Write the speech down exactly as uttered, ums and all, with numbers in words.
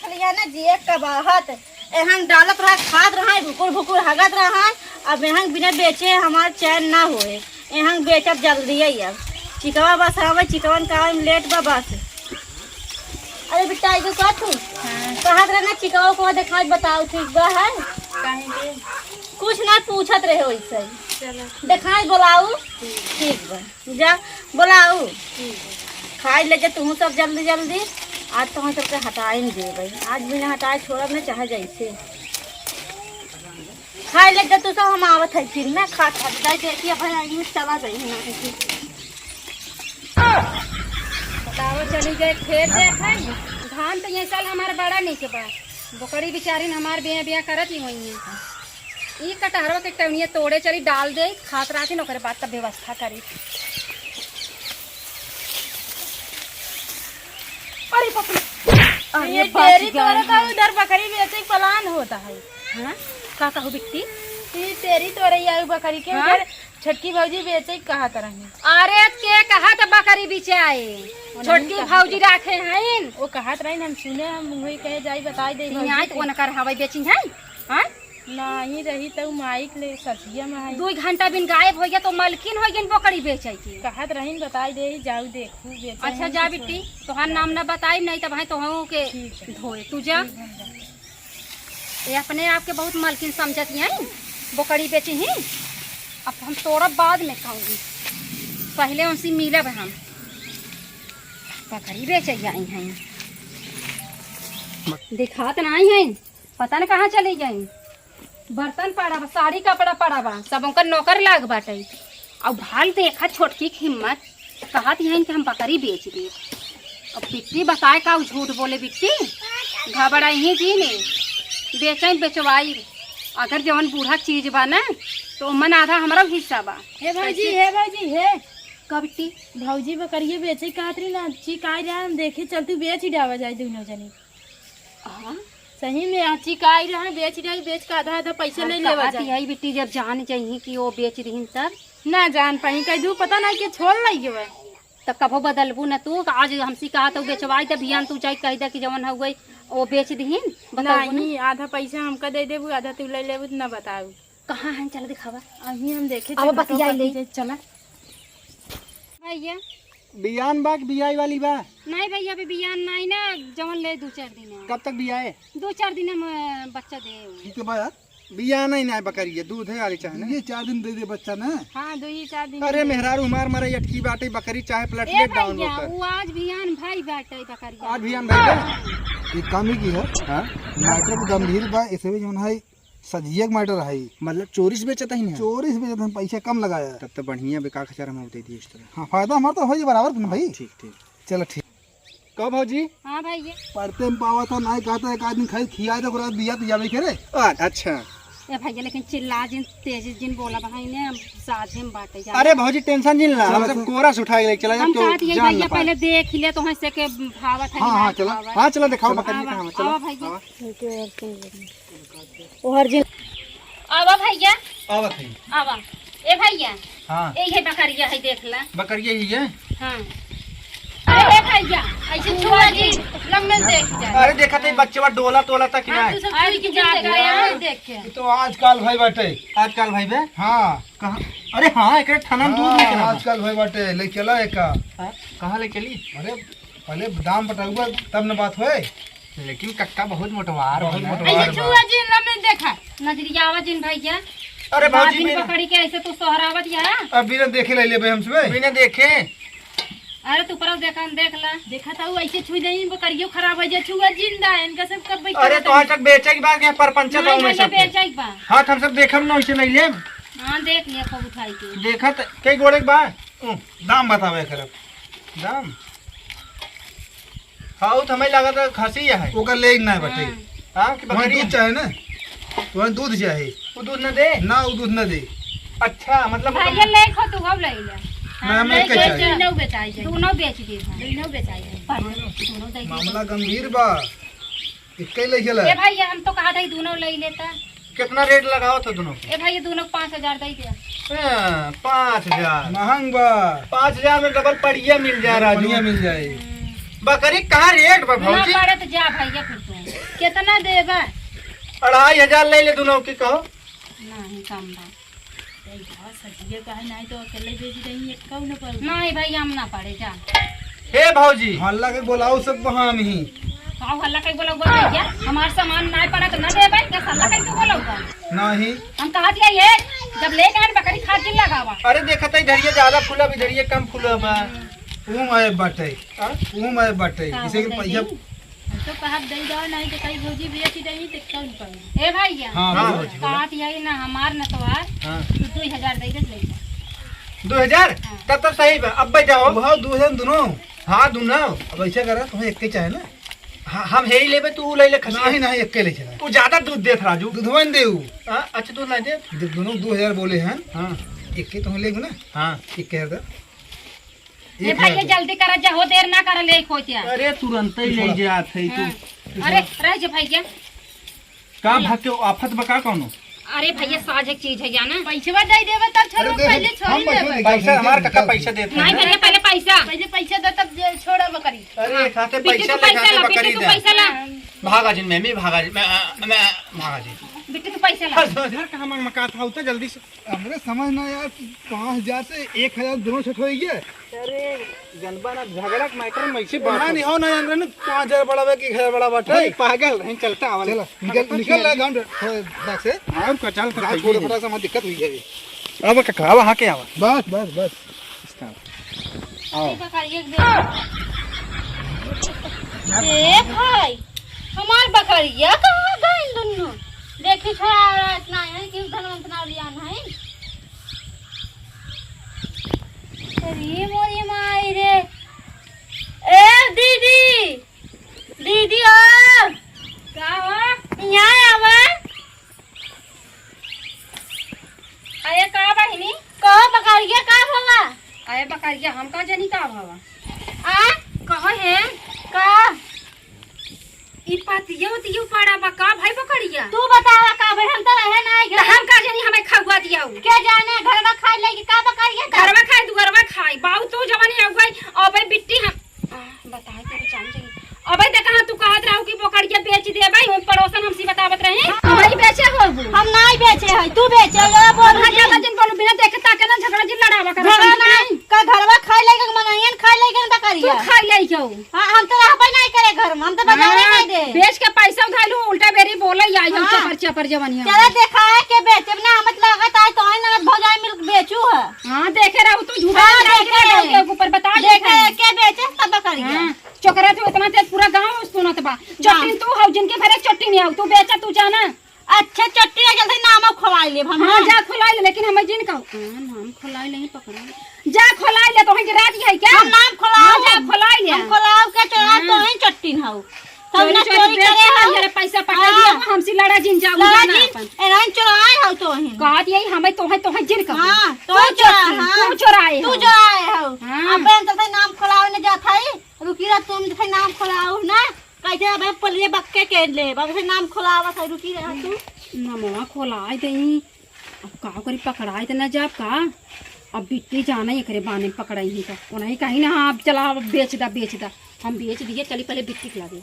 खलिया ना जिए कबाहत। एहंग डालत रहा, खात रहा, भुकुर भुकुर हगत रहा। अब एहंग बिना बेचे हमार चैन ना होए। एहंग बेचब जल्दी है अब। चिकवा बस आवे, चिकवन का आवे में लेट बा बस। अरे बिट्टा, आइगो का तू? हाँ। कहत रहे ना चिकवा को देखाई बताओ, ठीक बा है? काहे के? कुछ ना पूछत रहे वैसे ही। चलो। देखाई बोलाऊ? ठीक। ठीक बा। जा, बोलाऊ। ठीक है। खाई ले जा तू सब जल्दी जल्दी। आज तो हम सबके हटाई नहीं देबै। आज बिना हटाए छोड़ब ना, चाहे जैसे। खाई ले जा तू सब, हम आवत है फिर ना, खा खा जाए, देखिए भाई, आइए, चला जाइए ना। बताओ, चली गए खेत देखे। धान तो ये साल हमार बड़ा नहीं के बा। बोकरी बेचारिन हमार बिया बिया करत ही हुई हैं। ई कटहरवा के टवनिया तोड़े चली, डाल दे, खात रहती न, ओकरे बाद तब व्यवस्था करी। अरे बाप रे। अरे ये बच तेरी गई तोरे तो हम। उधर बकरी बेचे के प्लान होता है। हाँ? का कहू बिट्टी? ई तेरी तोरे या बकरी के हाँ? उधर छोटकी भौजी बेचे के कहत रही। अरे के कहत बकरी बिचाए? वो नहीं छोटकी कहत भौजी रही। राखे हैं। वो कहत रही, हम सुने, हम वही कहे जाई बताई दे भौजी यहाँ के। तो उनकर हवाई बेची है। हाँ? नहीं रही तो माइक ले ससिया में है। दो घंटा बिन गायब हो गया तो मलकिन हो गई बकरी बेचे की। कहत रही बताई दे, जाऊ देखू बेचे अच्छा हैं जा कि बिट्टी, छोड़। तोहार नाम ना बताई नहीं तो भाई तोहू के ठीक है। धोए तू जा। ठीक है, हम जाते। ये अपने आप के बहुत मलकिन समझत ही हैं, बोकड़ी बेची ही। अब हम तोड़ब बाद में खाऊंगी, पहले उनसे मिलब हम। बकरी बेचे आई हैं, दिखात नहीं हैं, पता न कहाँ चली गई। बर्तन पड़ा बा, साड़ी कपड़ा पड़ा बा, सब उनकर नौकर लाग बाटे। अब भाल देखा छोटकी के हिम्मत, कहत हईन कि हम बकरी बेच देब। अब बिट्टी बताए का उ झूठ बोले बिट्टी? घबराई ही जी ने, बेचैन बेचवाई। अगर जवन बूढ़ा चीज बा ना, तो ओमन आधा हमरा हिस्सा बा। हे भौजी, कैसे? हे भौजी, हे। का बिट्टी? भौजी बकरिया बेचे कहत रही ना, चिकाई रहा, हम देखे चलतू बेच ही डावा जाए दोनों जने। हाँ? सही में आ चिकाई रहा, बेच डाई, बेच के आधा आधा पैसा हम ले लेवा कहत जाए। यही बिट्टी जब जान जाई कि वो बेच दीन तब। ना जान पाई, कह दू पता ना के छोड़ लई गए। त कभो बदलबू न तू, आज हमसे कहा तो बेचवाई दे, बिहान तू जाई कह दे कि जवन हो गई, वो बेच दीन, बतलबू ना। नहीं, आधा पैसा हमका दे देबू, आधा तू ले लेबू, त ना बताऊ। कहाँ है, चल दिखावा। अभी हम देखे अब चल बतिया ले। चला। भैया। बियान बा कि बियाई वाली बा? नहीं भैया, अभी बियान नहीं ना, जवन ले दो चार दिन है। कब तक बियाए? दो चार दिन में बच्चा दे। ठीक है बा यार। बियान ही ना बकरिया, दूध है वाली चाहे ना। ये चार दिन दे दे बच्चा ना। हाँ, दो ही चार दिन अरे में। मेहरारू हमार मरे अटकी बाटे बकरी चाहे ए प्लेटलेट डाउन भैया, होकर। वो आज बियान भाई बाटे बकरिया। आज बियान भाई बा? ये काम ही की है। हाँ? मैटर तो गंभीर बा, इसे भी जौन है सजिया के मैटर है। मतलब चोरी से बेचत ही ना? चोरी से बेचत हम, पैसा कम लगाया। तब तो बढ़िया बे, का खचार हम दे दिए इस तरह। हाँ, फायदा हमारा तो हो ही बराबर ना भाई। ठीक, ठीक। चलो ठीक। का भौजी? हाँ भैया। पढ़ते में पावा था, ना कहता एक आदमी खाई खिया दे, ओकरा बिया तो जावे करे। आ, अच्छा। ए भैया, लेकिन चिल्ला जिन, तेज जिन बोला भाई ने, हम साझे में बाटे जा। अरे भौजी, टेंशन जिन ला, हम चलो, सब चलो। कोरा से उठा के लेके चला जाए, हम केहू कहत यही जान ना भैया पाए। पहले देख ले तो हंसे के भावत है हाँ, ना हाँ, चला। भावत। हाँ, चला दिखाओ चलो, बकरी आवा, कहाँ बा, चला। आवा भैया। आवा। ओहर जिन। आवा भैया। आवत है। आवा। ए भैया। हाँ। ए, ये बकरिया है, देख ला। बकरिया ही है? हाँ। अरे ए भैया, ऐसे छुआ जी, लम्बे देख जा। अरे देखा तो बच्चे बा डोला तोला तक हाँ, ना। तू सब अरे छुई के तू जा देख रहा है, ले। देख के। ये तो आजकल भाई बाटे। आजकल भाई बे? हाँ। कहाँ? अरे हाँ, एकरे ठनन दूध हाँ, निकला बा। आजकल भाई बाटे, ले चला एका। हाँ, कहाँ ले चली? अरे पहले दाम पटाउबा तब न बात होए। लेकिन कक्का बहुत मोटवार बहुत बा ना। मोटवार ऐसे बा। छुआ जिन, लम्बे देखा। नजरिया आवा जिन भैया। अरे बाप भौजी, दिन बिना पकड़ी के ऐसे तू सोहरावत या। अब बिना देखे ले लेबे हमसे। बिना देखे। अरे तू परस देखा, हम देख ला। देखा था वो ऐसे छुई नहीं, बकरियो खराब हो जाए, छुआ जिंदा है, इनका सब कब बैठा अरे रहता तो है? आज तक बेचे के बाद के परपंचा नहीं, था उन्हें नहीं, सब। बेचे के बा। हाँ, तो हम सब देखम ना, उसे ले लेब। हाँ, देख लिया खूब उठाई के। देखा त, कई गोड़े के बा? ओ, दाम बतावे करब। दाम? हाँ, उ त हमें लागत है खसी है। ओकर ले ना है बटे। हाँ। हाँ, कि वहाँ बकरी? दूध चाहे ना? वहाँ दूध चाहे। वो दूध ना दे? ना, वो दूध ना दे। अच्छा, मतलब भैया, ले खो तू, हम ले ले। ना, हमें ले के के चाहे। दोनों बेचाई जाए। दोनों बेच दे भाई। दोनों बेचाई जाए। दोनों दे दे। मामला गंभीर बा। इक्के ले चला। ए भैया, हम तो कहा था कि दोनों ले लेता। कितना रेट लगाओ तो दोनों के? ए भैया, दोनों पाँच हजार दे दिया। हाँ, पाँच हजार। महंग बा। पाँच हजार में डबल पड़िया मिल जाए, राजू। बढ़िया मिल जाए। हम्म। बकरी कहाँ रेट बा, ना भौजी? पड़े तो जा भैया फिर तू। केतना देबा? अढ़ाई हजार ले ले दुनो की कहो। नहीं, कम बा। ए, बा, सजिए का है, नहीं तो अकेले बेच रही है, कहू न कहू। नहीं भाई, हम ना पड़े, जा। हे भौजी। हल्ला के बोलाओ सब हम ही। का हल्ला के बोलाओ, बोलाओ क्या? हमार सामान नहीं पड़ा तो ना देबे, क्या हल्ला के बोलाओ का? नहीं। हम कहा दिया ये, जब लेके आए बकरी खाद जिन लगावा। अरे देखत है, इधरिए ज्यादा फूला, इधरिए कम फूला बा। ऊ मैं बाटे। हाँ? ऊ मैं बाटे। का इसे के बोल पैसा रही? हम तो कहब दे दो, नहीं तो कहीं भौजी बेच ही रही तो कौन कौन। ए भैया, हाँ, हाँ, हाँ। भौजी, बोला। कहत यही ना हमार न तोहार, हाँ। तू दो हजार दे दे, ले जा। दो हजार? हाँ। तब तो सही बा, अब जाओ। भाव दो हजार दुनो। हाँ, दुनो। अब ऐसे करा, तुम्हें एक के चाहे ना। हाँ, हम हे ही लेबे, तू ले ले खसी। नहीं, नहीं, एक के ले चला। तू ज्यादा दूध देत राजू। दूधवा न देऊ। हाँ, अच्छा, दूध ना दे। दे-, दुनो दो हजार बोले हैं। हाँ। एक के तुम्हें लेबे ना। हाँ। एक के हजार। ए भाई, ये जल्दी करा जा हो, देर ना करा, ले कोई क्या। अरे, तुरंत ही ले जात है तू। हाँ। अरे, रह जा भैया। का भाग के आफत बा का कौनो? अरे भैया, साझ एक चीज है जाना। पैसवा दे देबे तब छोड़ो, अरे, देख, पहले छोड़ हम पैसा देबे। निकाल पैसा हमार लेंगे, काका निकाल पैसा लेंगे। देत है नहीं ना। भैया, पहले पैसा। पहले पैसा दे तब जे छोड़ा बकरी। अरे, हाँ। खाते बिट्टू, पैसा तू ले, पैसा खाते ला, बकरी बिट्टू, तू दे। पैसा ला। भागा जिन, मैं, मैं भागा जिन, मैं, मैं भागा जिन। बिट्टू, तू पैसा ला। हाँ, समझ। घर कहाँ मांग मकात था, उतर जल्दी से। हमरे समझ ना यार, पाँच हजार से एक हजार दोनों छठ होई गया। अरे, जनबा ना, झगड़ा के मैटर में ऐसे बात ना, हो। नहीं हो ना, जान रहे ना, पाँच हजार बड़ा बा कि एक हजार बड़ा बाटे। भाई, पागल, नहीं चलता, आवा। चला, निकल, निकल ला, गाँव डर-, थोड़ा बैक से। हाँ, उनका चल, गाँव थोड़ा फटाक से हमारी दिक्कत हुई है। अब काका, अब हाँ के आवा। बस, बस, बस। आओ। ए भाई, हमार बकरिया कहाँ गइल दुन्नु? देखी छोड़ा, इतना है कि धनवंत ना लियान है। अरे मोरी माई रे। ए दीदी, दीदी ओ। का हो? यहाँ आवा। अरे का बहिनी? कहो बकरिया का भवा? अरे बकरिया हम का जानी का भवा? आ? कहो हे? का? ई पतियो उतियो पड़ा बा का भाई बकरिया? तू बतावा का भाई, हम तो रहे ना आई तो घर। हम का जानी हमें खगुआ दिया हो। के जाने घरवा खाए लेगी का बकरिया का? घरवा खाए दुअरवा खाए। बाऊ तू जवानी हो गई, अबे बिट्टी हम, आ, बताए के जान जाई। अबे देखा हाँ, तू कहत रहू कि बकरिया बेच देबे, हम पड़ोसन हमसे बतावत रहे। हाँ। अबे बेचे हो वो। हम नाई बेचे है, तू बेचे हो, बोल हाँ, रही। ज्यादा जिन बोलू, बिना देखे ताके ना झगड़ा जिन लड़ावा कर, झगड़ा समझ ना, नहीं? का घरवा खाए लेके, मनइयन खाए लेके ना तू बकरिया। खाए लेके हो। हाँ, हम तो रहबे नहीं करे घर में, हम तो बनावे हाँ, नहीं दे। बेच के पैसा उधार लू, उल्टा बेरी बोले आई हम हाँ। चपर चपर जवनिया। चला देखा है के बेचे ना, हम लागत है तो है ना भौजाई मिल बेचू है। हाँ, देखे रहू तू झूठा हाँ, नहीं देखे जाके रहे। के ऊपर बता देखे देखे। के बेचे सब बकरिया। हाँ, चोकरा तू इतना तेज पूरा गाँव सुनत बा। हाँ। चट्टिन तू हऊ जिनके भरे चट्टिन हऊ, तू बेचा तू जाना। अच्छा चट्टी है, जल्दी नाम खोलाई ले हम। हाँ, जा खोलाई ले, लेकिन हमें जिन कहू। हाँ, नाम खोलाई ले, पकड़ा ले। जा खोलाई ले, तो वहीं गिरा दी है क्या? हम नाम खोलाओ। हाँ, जा खोलाई ले। हम खोलाओ के चोरा हाँ। तो वहीं चट्टिन हऊ। तब चोरी ना चोरी चोरी करे बेच के हऊ। मेरे पैसा पटा हाँ। दिया, हमसे लड़ा जिन जाऊ लड़ा जाना जिन, अपन। ए, राइन चोराए हऊ तो वहीं। कहत यही हमें तो है, तो है जिन कहू। हाँ, तो तू चोरा, चट्टिन, हाँ। तू चोराए तू हऊ। चोराए हऊ। हाँ। अब हम तो नाम खोलाओ ने जात है। रुकी रह, तुम तो नाम खोलाओ ना। कैसे अब पलिए बक्के के ले, अब से नाम खोलावत है, रुकी रह तू। नमवा खोलाए देई। अब का करी, पकड़ाए त ना जाब का? अब बिट्टी जाना ही एकरे बाने में पकड़ाई ही का। ओनाही कहीं ना, हाँ, अब चला, अब बेच दा, बेच दा। हम बेच दिए, चली पहले बिट्टी खिला दे।